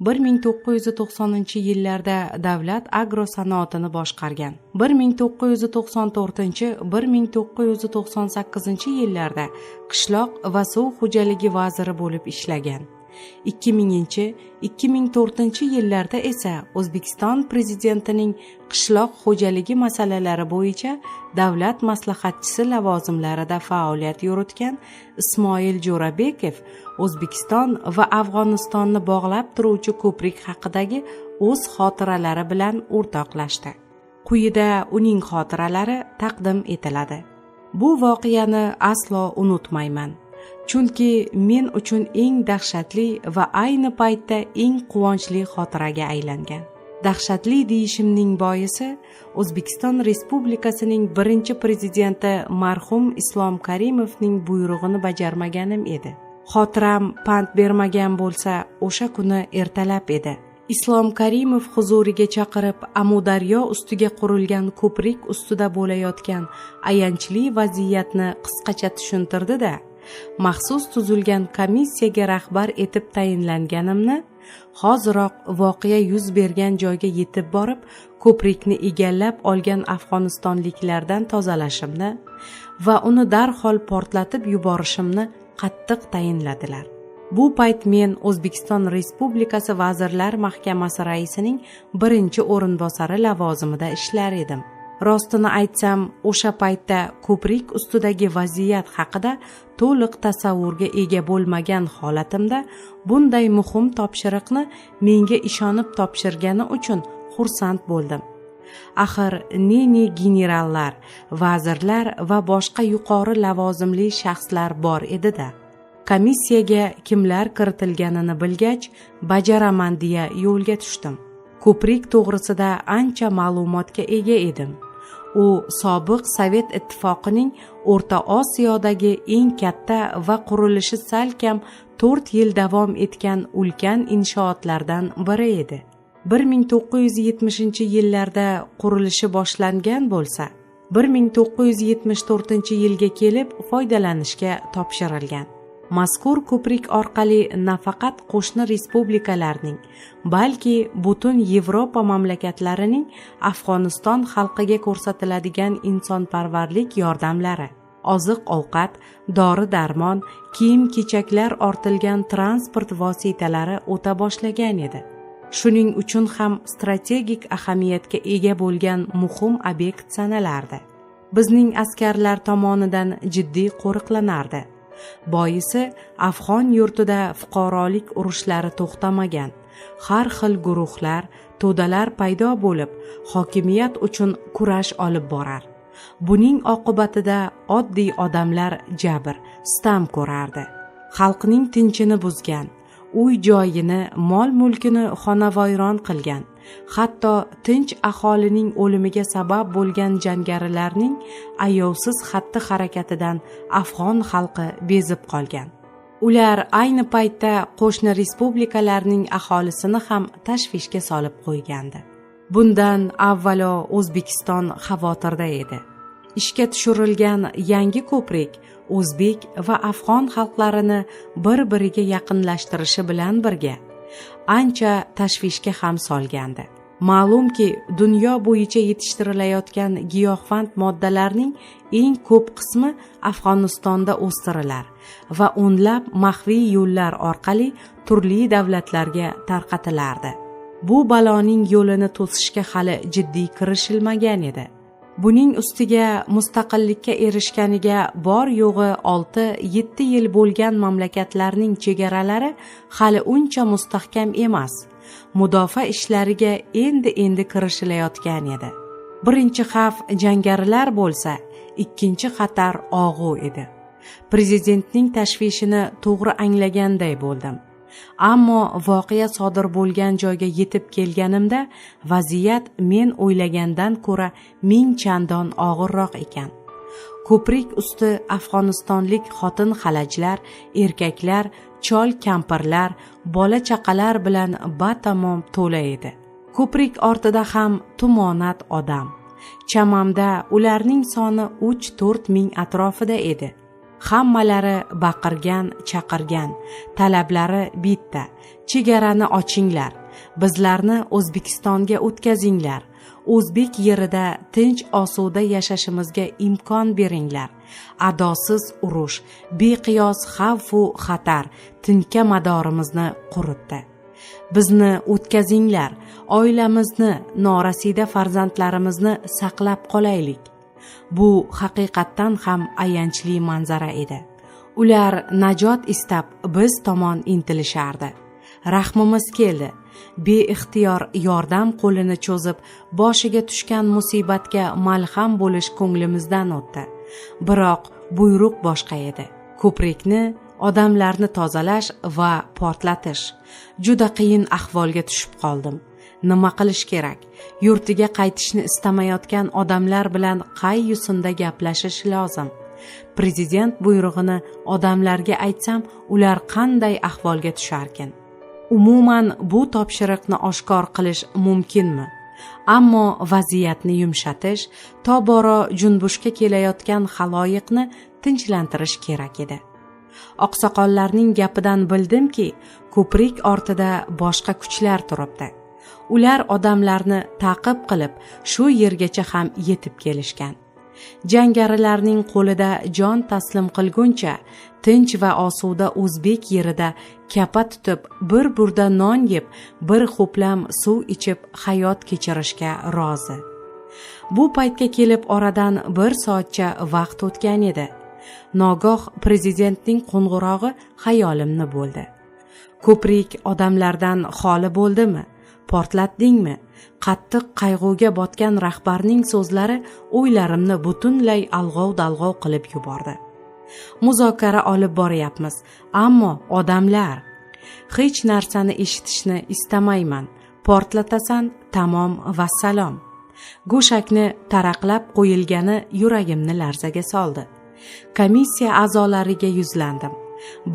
1990-yillarda davlat agrosanoatini boshqargan. 1994-1998 yillarda qishloq va suv xo'jaligi vaziri bo'lib ishlagan. 2000-2004 yillarda esa O'zbekiston prezidentining qishloq xo'jaligi masalalari bo'yicha davlat maslahatchisi lavozimlarida faoliyat yuritgan Ismoil Jo'rabekov O'zbekiston va Afg'onistonni bog'lab turuvchi ko'prik haqidagi o'z xotiralari bilan o'rtoqlashdi. Quyida uning xotiralari taqdim etiladi. Bu voqeani aslo unutmayman. Chunki men uchun eng dahshatli va ayni paytda eng quvonchli xotiraga aylangan. Dahshatli deyishimning boisi O'zbekiston Respublikasining birinchi prezidenti marhum Islom Karimovning buyrug'ini bajarmaganim edi. Xotiram pand bermagan bo'lsa, o'sha kuni ertalab edi. Islom Karimov huzuriga chaqirib, Amudaryo ustiga qurilgan ko'prik ustida bo'layotgan ayanchli vaziyatni qisqacha tushuntirdi-da, maxsus tuzilgan komissiyaga rahbar etib tayinlanganimni, hoziroq voqea yuz bergan joyga yetib borib, ko'prikni egallab olgan afg'onistonliklardan tozalashimni va uni darhol portlatib yuborishimni qattiq tayinladilar. Bu payt men O'zbekiston Respublikasi Vazirlar Mahkamasi raisining birinchi o'rinbosari lavozimida ishlar edim. Rostini aytsam, o'sha paytda ko'prik ustidagi vaziyat haqida to'liq tasavvurga ega bo'lmagan holatimda bunday muhim topshiriqni menga ishonib topshirgani uchun xursand bo'ldim. Axir ne-ne generallar, vazirlar va boshqa yuqori lavozimli shaxslar bor edi-da. Komissiyaga kimlar kiritilganini bilgach, bajaraman deya yo'lga tushdim. Ko'prik to'g'risida ancha ma'lumotga ega edim. U sobiq Sovet Ittifoqining O'rta Osiyodagi eng katta va qurilishi salkam 4 yil davom etgan ulkan inshootlardan biri edi. 1970-yillarda qurilishi boshlangan bo'lsa, 1974-yilga kelib foydalanishga topshirilgan. Mazkur ko'prik orqali nafaqat qo'shni respublikalarning, balki butun Yevropa mamlakatlarining Afg'oniston xalqiga ko'rsatiladigan insonparvarlik yordamlari, oziq-ovqat, dori-darmon, kiyim-kechaklar ortilgan transport vositalari o'ta boshlagan edi. Shuning uchun ham strategik ahamiyatga ega bo'lgan muhim obyekt sanalardi. Bizning askarlar tomonidan jiddiy qo'riqlanardi. Boisi, Afg'on yurtida fuqarolik urushlari to'xtamagan. Har xil guruhlar, to'dalar paydo bo'lib, hokimiyat uchun kurash olib borar. Buning oqibatida oddiy odamlar jabr, sitam ko'rardi. Xalqning tinchini buzgan, uy-joyini, mol-mulkini xonavayron qilgan, hatto tinch aholining o'limiga sabab bo'lgan jangarilarning ayovsiz xatti-harakatidan afg'on xalqi bezib qolgan. Ular ayni paytda qo'shni respublikalarning aholisini ham tashvishga solib qo'ygandi. Bundan avvalo O'zbekiston xavotirda edi. Ishga tushirilgan yangi ko'prik o'zbek va afg'on xalqlarini bir-biriga yaqinlashtirishi bilan birga ancha tashvishga ham solgandi. Ma'lumki, dunyo bo'yicha yetishtirilayotgan giyohvand moddalarning eng ko'p qismi Afg'onistonda o'stirilar va o'nlab maxfiy yo'llar orqali turli davlatlarga tarqatilardi. Bu baloning yo'lini to'sishga hali jiddiy kirishilmagan edi. Buning ustiga mustaqillikka erishganiga bor yo'g'i 6-7 yil bo'lgan mamlakatlarning chegaralari hali uncha mustahkam emas. Mudofaa ishlariga endi-endi kirishilayotgan edi. Birinchi xavf jangarilar bo'lsa, ikkinchi xatar og'u edi. Prezidentning tashvishini to'g'ri anglaganday bo'ldim. Ammo voqea sodir bo'lgan joyga yetib kelganimda vaziyat men o'ylagandan ko'ra ming chandon og'irroq ekan. Ko'prik usti afg'onistonlik xotin xalajlar, erkaklar, chol kampirlar, bola chaqalar bilan batamom to'la edi. Ko'prik ortida ham tumonat odam. Chamamda ularning soni 3-4 ming atrofida edi. Hammalari baqirgan, chaqirgan, talablari bitta: chegarani ochinglar, bizlarni O'zbekistonga o'tkazinglar, o'zbek yerida tinch osuda yashashimizga imkon beringlar. Adosiz urush, beqiyos xavf-u xatar tinka madorimizni quritdi. Bizni o'tkazinglar, oilamizni, norasida farzandlarimizni saqlab qolaylik. Bu haqiqatdan ham ayanchli manzara edi. Ular najot istab biz tomon intilishardi. Rahmimiz keldi. Beixtiyor yordam qo'lini cho'zib, boshiga tushgan musibatga malham bo'lish ko'nglimizdan o'tdi. Biroq buyruq boshqa edi. Ko'prikni, odamlarni tozalash va portlatish. Juda qiyin ahvolga tushib qoldim. Nima qilish kerak? Yurtiga qaytishni istamayotgan odamlar bilan qay yo'sinda gaplashish lozim? Prezident buyrug'ini odamlarga aytsam, ular qanday ahvolga tusharkin? Umuman bu topshiriqni oshkor qilish mumkinmi? Ammo vaziyatni yumshatish, tobora junbushga kelayotgan xaloyiqni tinchlantirish kerak edi. Oqsoqollarning gapidan bildimki, ko'prik ortida boshqa kuchlar turibdi. Ular odamlarni ta'qib qilib, shu yergacha ham yetib kelishgan. Jangarilarning qo'lida jon taslim qilguncha, tinch va osuda o'zbek yerida kapa tutib, bir burda non yeb, bir ho'plam suv ichib hayot kechirishga rozi. Bu paytga kelib oradan bir soatcha vaqt o'tgan edi. Nogoh prezidentning qo'ng'irog'i xayolimni bo'ldi. Ko'prik odamlardan xoli bo'ldimi? Portlatdingmi? Qattiq qayg'uga botgan rahbarning so'zlari o'ylarimni butunlay alg'ov-dalg'ov qilib yubordi. Muzokara olib boryapmiz, ammo odamlar hech narsani eshitishni istamayman. Portlatasan, tamom va salom. Go'shakni taraqlab qo'yilgani yuragimni larzaga soldi. Komissiya a'zolariga yuzlandim.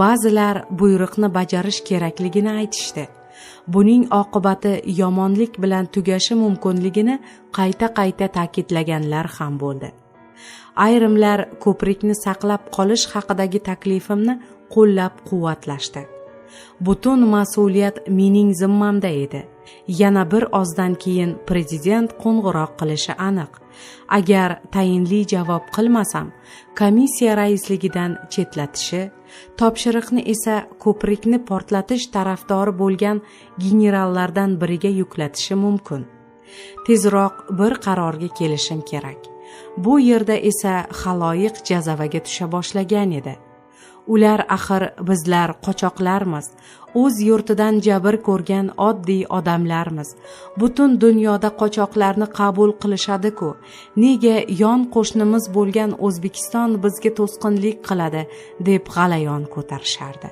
Ba'zilar buyruqni bajarish kerakligini aytishdi. Buning oqibati yomonlik bilan tugashi mumkinligini qayta-qayta ta'kidlaganlar ham bo'ldi. Ayrimlar ko'prikni saqlab qolish haqidagi taklifimni qo'llab-quvvatlashdi. Butun mas'uliyat mening zimmamda edi. Yana bir ozdan keyin prezident qo'ng'iroq qilishi aniq. Agar tayinli javob qilmasam, komissiya raisligidan chetlatishi, topshiriqni esa ko'prikni portlatish tarafdori bo'lgan generallardan biriga yuklatishi mumkin. Tezroq bir qarorga kelishim kerak. Bu yerda esa xaloyiq jazavaga tusha boshlagan edi. Ular axir bizlar qochoqlarmiz, o'z yurtidan jabr ko'rgan oddiy odamlarmiz. Butun dunyoda qochoqlarni qabul qilishadi-ku. Nega yon qo'shnimiz bo'lgan O'zbekiston bizga to'sqinlik qiladi, deb g'alayon ko'tarishardi.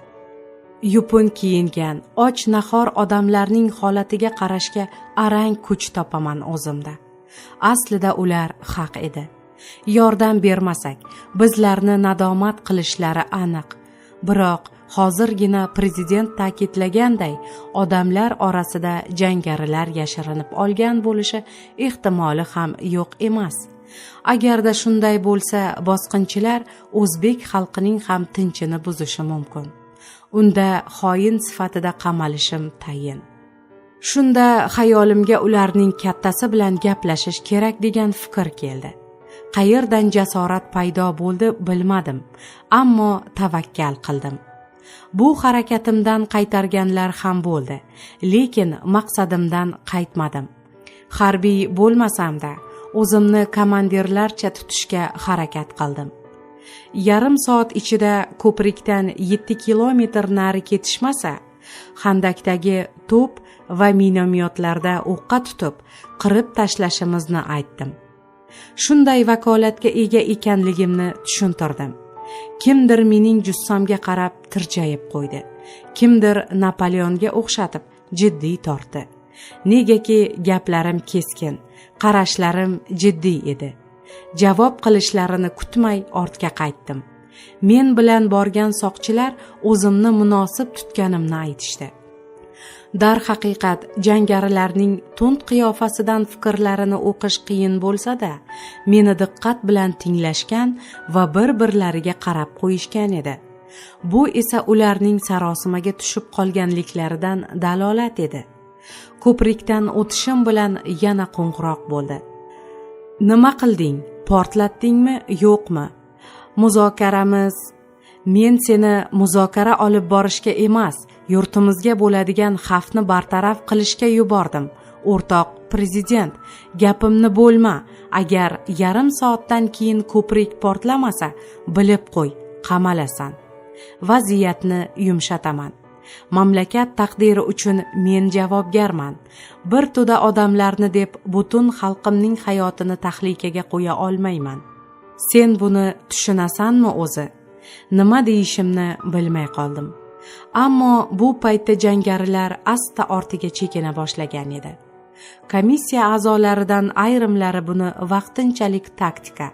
Yupun kiyingan, och nahor odamlarning holatiga qarashga arang kuch topaman o'zimda. Aslida ular haq edi. Yordam bermasak, bizlarni nadomat qilishlari aniq. Biroq hozirgina prezident ta'kidlaganday, odamlar orasida jangarilar yashirinib olgan bo'lishi ehtimoli ham yo'q emas. Agarda shunday bo'lsa, bosqinchilar o'zbek xalqining ham tinchini buzishi mumkin. Unda xoin sifatida qamalishim tayin. Shunda xayolimga ularning kattasi bilan gaplashish kerak degan fikr keldi. Qayerdan jasorat paydo bo'ldi bilmadim, ammo tavakkal qildim. Bu harakatimdan qaytarganlar ham bo'ldi, lekin maqsadimdan qaytmadim. Harbiy bo'lmasam-da, o'zimni komandirlarcha tutishga harakat qildim. Yarim soat ichida ko'prikdan 7 kilometr nari ketishmasa, xandakdagi to'p va minomyotlarda o'qqa tutib, qirib tashlashimizni aytdim. Shunday vakolatga ega ekanligimni tushuntirdim. Kimdir mening jussamga qarab tirjayib qo'ydi. Kimdir Napoleonga o'xshatib jiddiy tortdi. Negaki gaplarim keskin, qarashlarim jiddiy edi. Javob qilishlarini kutmay ortga qaytdim. Men bilan borgan soqchilar o'zimni munosib tutganimni aytishdi. Darhaqiqat, jangarilarning tund qiyofasidan fikrlarini o'qish qiyin bo'lsa-da, meni diqqat bilan tinglashgan va bir-birlariga qarab qo'yishgan edi. Bu esa ularning sarosimaga tushib qolganliklaridan dalolat edi. Ko'prikdan o'tishim bilan yana qo'ng'iroq bo'ldi. Nima qilding? Portlatdingmi, yo'qmi? Muzokaramiz. Men seni muzokara olib borishga emas, yurtimizga bo'ladigan xavfni bartaraf qilishga yubordim. O'rtoq prezident, gapimni bo'lma. Agar yarim soatdan keyin ko'prik portlamasa, bilib qo'y, qamalasan. Vaziyatni yumshataman. Mamlakat taqdiri uchun men javobgarman. Bir to'da odamlarni deb butun xalqimning hayotini tahlikaga qo'ya olmayman. Sen buni tushunasanmi o'zi? Nima deyishimni bilmay qoldim. Ammo bu paytda jangarilar asta ortiga chekina boshlagan edi. Komissiya a'zolaridan ayrimlari buni vaqtinchalik taktika.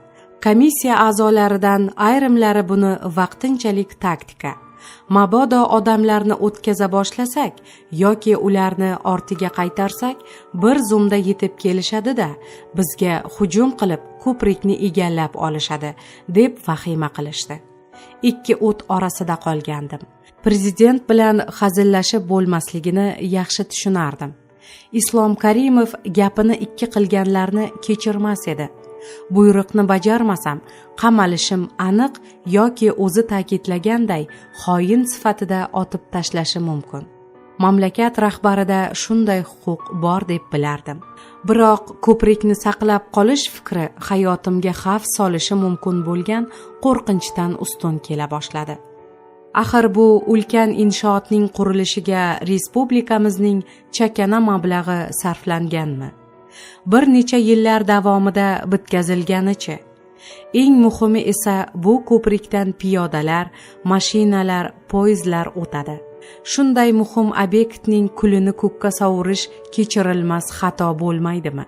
Komissiya a'zolaridan ayrimlari buni vaqtinchalik taktika. Mabodo odamlarni o'tkaza boshlasak yoki ularni ortiga qaytarsak, bir zumda yetib kelishadi-da, bizga hujum qilib ko'prikni egallab olishadi, deb vahima qilishdi. Ikki o't orasida qolgandim. Prezident bilan hazillashib bo'lmasligini yaxshi tushunardim. Islom Karimov gapini ikki qilganlarni kechirmas edi. Buyruqni bajarmasam, qamalishim aniq yoki o'zi ta'kidlaganday xoin sifatida otib tashlashi mumkin. Mamlakat rahbarida shunday huquq bor deb bilardim. Biroq ko'prikni saqlab qolish fikri hayotimga xavf solishi mumkin bo'lgan qo'rqinchdan ustun kela boshladi. Axir bu ulkan inshootning qurilishiga respublikamizning chakana mablag'i sarflanganmi? Bir necha yillar davomida bitkazilganichi? Eng muhimi esa bu ko'prikdan piyodalar, mashinalar, poyezdlar o'tadi. Shunday muhim obyektning kulini ko'kka sovurish kechirilmas xato bo'lmaydimi?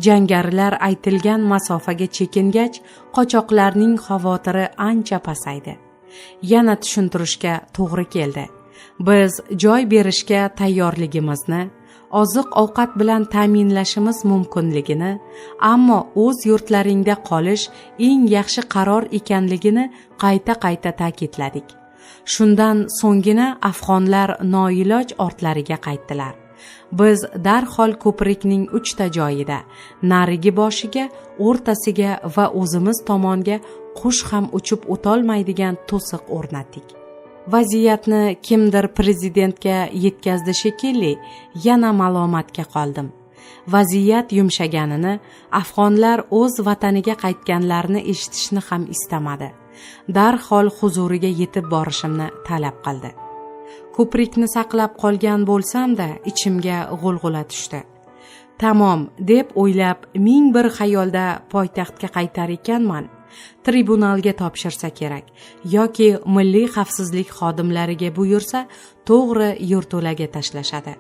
Jangarilar aytilgan masofaga chekingach, qochoqlarning xavotiri ancha pasaydi. Yana tushuntirishga to'g'ri keldi. Biz joy berishga tayyorligimizni, oziq-ovqat bilan ta'minlashimiz mumkinligini, ammo o'z yurtlaringda qolish eng yaxshi qaror ekanligini qayta-qayta ta'kidladik. Shundan so'nggina afg'onlar noiloj ortlariga qaytdilar. Biz darhol ko'prikning 3 ta joyida, narigi boshiga, o'rtasiga va o'zimiz tomonga qush ham uchib o'tolmaydigan to'siq o'rnatdik. Vaziyatni kimdir prezidentga yetkazdi shekilli, yana malomatga qoldim. Vaziyat yumshaganini, afg'onlar o'z vataniga qaytganlarini eshitishni ham istamadi. Darhol huzuriga yetib borishimni talab qildi. Ko'prikni saqlab qolgan bo'lsam-da, ichimga g'ulg'ula tushdi. Tamom deb o'ylab, 1001 xayolda poytaxtga qaytar ekanman. Tribunalga topshirsa kerak yoki milliy xavfsizlik xodimlariga buyursa, to'g'ri yerto'laga tashlashadi.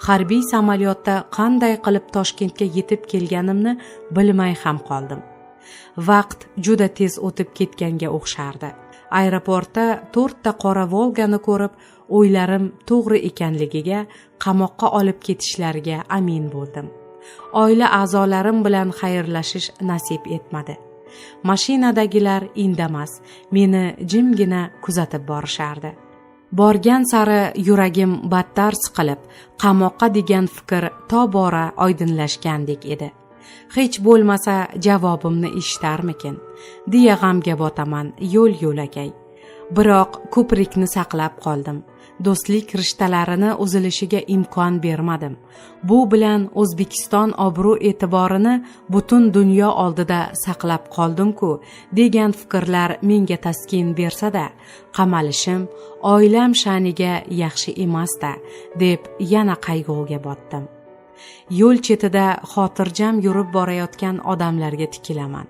Harbiy samolyotda qanday qilib Toshkentga yetib kelganimni bilmay ham qoldim. Vaqt juda tez o'tib ketganga o'xshardi. Aeroportda 4 ta qora Volgani ko'rib, o'ylarim to'g'ri ekanligiga, qamoqqa olib ketishlariga amin bo'ldim. Oila a'zolarim bilan xayrlashish nasib etmadi. Mashinadagilar indamas, meni jimgina kuzatib borishardi. Borgan sari yuragim battar siqilib, qamoqqa degan fikr tobora oydinlashgandek edi. Hech bo'lmasa javobimni eshitarmikin deya g'amga botaman yo'l yo'lakay. Biroq ko'prikni saqlab qoldim. Do'stlik rishtalarini uzilishiga imkon bermadim. Bu bilan O'zbekiston obro' e'tiborini butun dunyo oldida saqlab qoldim-ku degan fikrlar menga taskin bersa-da, qamalishim oilam sha'niga yaxshi emas-da deb yana qayg'uga botdim. Yo'l chetida xotirjam yurib borayotgan odamlarga tikilaman.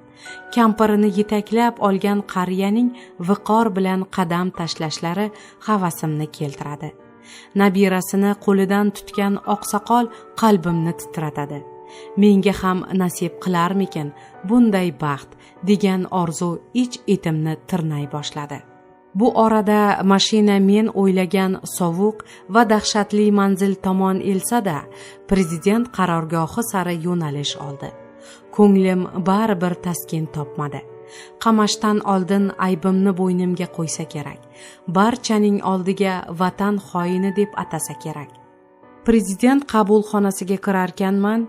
Kampirini yetaklab olgan qariyaning viqor bilan qadam tashlashlari havasimni keltiradi. Nabirasini qo'lidan tutgan oqsoqol qalbimni titratadi. Menga ham nasib qilarmikin bunday baxt degan orzu ich etimni tirnay boshladi. Bu orada mashina men o'ylagan sovuq va dahshatli manzil tomon elsa-da, prezident qarorgohi sari yo'nalish oldi. Ko'nglim baribir taskin topmadi. Qamashdan oldin aybimni bo'ynimga qo'ysa kerak. Barchaning oldiga vatan xoini deb atasa kerak. Prezident qabulxonasiga kirarkanman,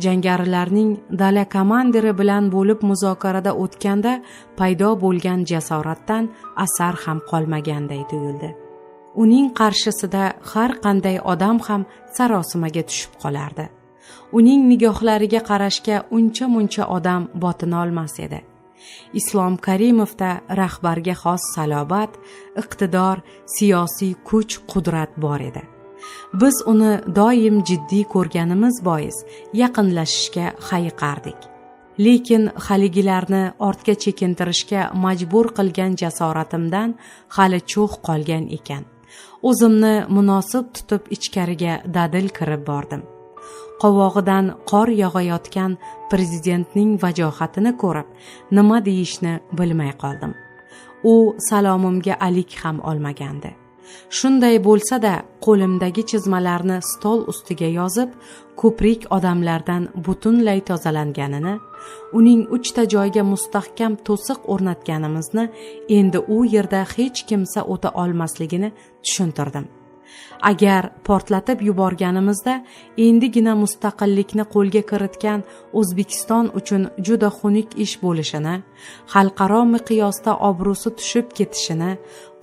jangarilarning dala komandiri bilan bo'lib muzokarada o'tganda paydo bo'lgan jasoratdan asar ham qolmaganday tuyuldi. Uning qarshisida har qanday odam ham sarosimaga tushib qolardi. Uning nigohlariga qarashga uncha-muncha odam botina olmas edi. Islom Karimovda rahbarga xos salobat, iqtidor, siyosiy kuch, qudrat bor edi. Biz uni doim jiddiy ko'rganimiz bois yaqinlashishga hayiqardik. Lekin haligilarni ortga chekintirishga majbur qilgan jasoratimdan hali cho'x qolgan ekan. O'zimni munosib tutib ichkariga dadil kirib bordim. Qovog'idan qor yog'ayotgan prezidentning vajohatini ko'rib, nima deyishni bilmay qoldim. U salomimga alik ham olmagandi. Shunday bo'lsa-da, qo'limdagi chizmalarni stol ustiga yozib, ko'prik odamlardan butunlay tozalanganini, uning 3 ta joyga mustahkam to'siq o'rnatganimizni, endi u yerda hech kimsa o'ta olmasligini tushuntirdim. Agar portlatib yuborganimizda endigina mustaqillikni qo'lga kiritgan O'zbekiston uchun juda xunuk ish bo'lishini, xalqaro miqyosda obro'si tushib ketishini,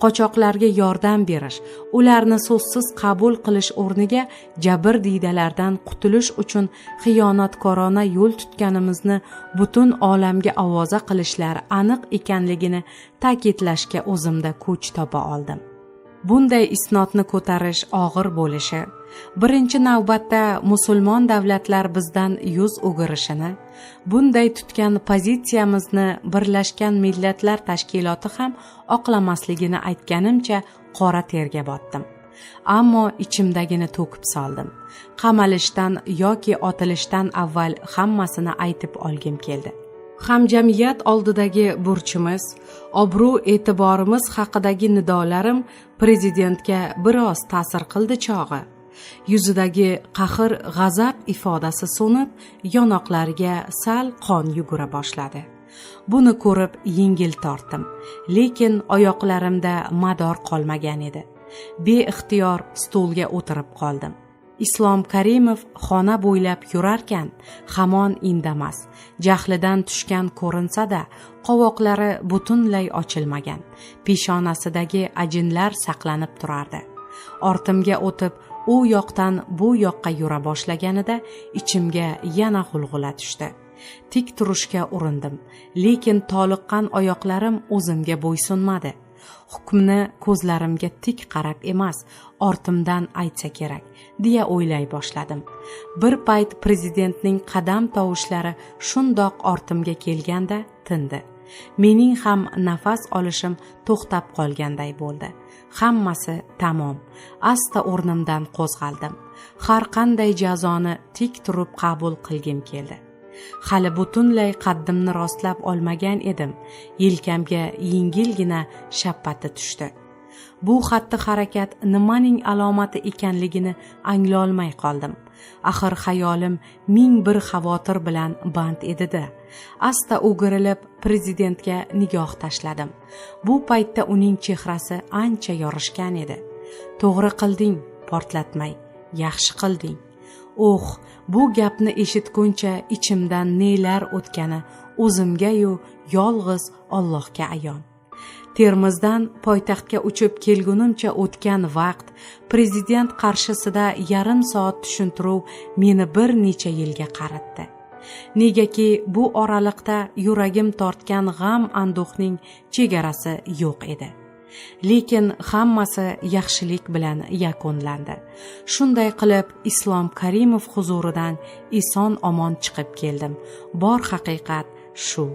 qochoqlarga yordam berish, ularni so'zsiz qabul qilish o'rniga jabr diydalardan qutulish uchun xiyonatkorona yo'l tutganimizni butun olamga ovoza qilishlari aniq ekanligini ta'kidlashga o'zimda kuch topa oldim. Bunday isnodni ko'tarish og'ir bo'lishi, birinchi navbatda musulmon davlatlar bizdan yuz o'girishini, bunday tutgan pozitsiyamizni Birlashgan Millatlar Tashkiloti ham oqlamasligini aytganimcha qora terga botdim. Ammo ichimdagini to'kib soldim. Qamalishdan yoki otilishdan avval hammasini aytib olgim keldi. Hamjamiyat oldidagi burchimiz, obro' e'tiborimiz haqidagi nidolarim prezidentga biroz ta'sir qildi chog'i. Yuzidagi qahr, g'azab ifodasi so'nib, yonoqlariga sal qon yugura boshladi. Buni ko'rib yengil tortdim, lekin oyoqlarimda mador qolmagan edi. Beixtiyor stulga o'tirib qoldim. Islom Karimov xona bo'ylab yurarkan, hamon indamas, jahlidan tushgan ko'rinsa-da, qovoqlari butunlay ochilmagan, peshonasidagi ajinlar saqlanib turardi. Ortimga o'tib, u yoqdan bu yoqqa yura boshlaganida ichimga yana g'ulg'ula tushdi. Tik turishga urindim, lekin toliqqan oyoqlarim o'zimga bo'ysunmadi. Hukmni ko'zlarimga tik qarab emas, ortimdan aytsa kerak, deya o'ylay boshladim. Bir payt prezidentning qadam tovushlari shundoq ortimga kelganda tindi. Mening ham nafas olishim to'xtab qolganday bo'ldi. Hammasi tamom. Asta o'rnimdan qo'zg'aldim. Har qanday jazoni tik turib qabul qilgim keldi. Hali butunlay qaddimni rostlab olmagan edim. Yelkamga yengilgina shappati tushdi. Bu xatti-harakat nimaning alomati ekanligini anglolmay qoldim. Axir xayolim ming bir xavotir bilan band edi-da. Asta o'girilib prezidentga nigoh tashladim. Bu paytda uning chehrasi ancha yorishgan edi. To'g'ri qilding, portlatmay. Yaxshi qilding. Oh, bu gapni eshitguncha ichimdan nelar o'tgani o'zimga-yu yolg'iz Allohga ayon. Termizdan poytaxtga uchib kelgunimcha o'tgan vaqt, prezident qarshisida yarim soat tushuntiruv meni bir necha yilga qaritdi. Negaki bu oraliqda yuragim tortgan g'am anduhning chegarasi yo'q edi. Lekin hammasi yaxshilik bilan yakunlandi. Shunday qilib Islom Karimov huzuridan eson omon chiqib keldim. Bor haqiqat shu.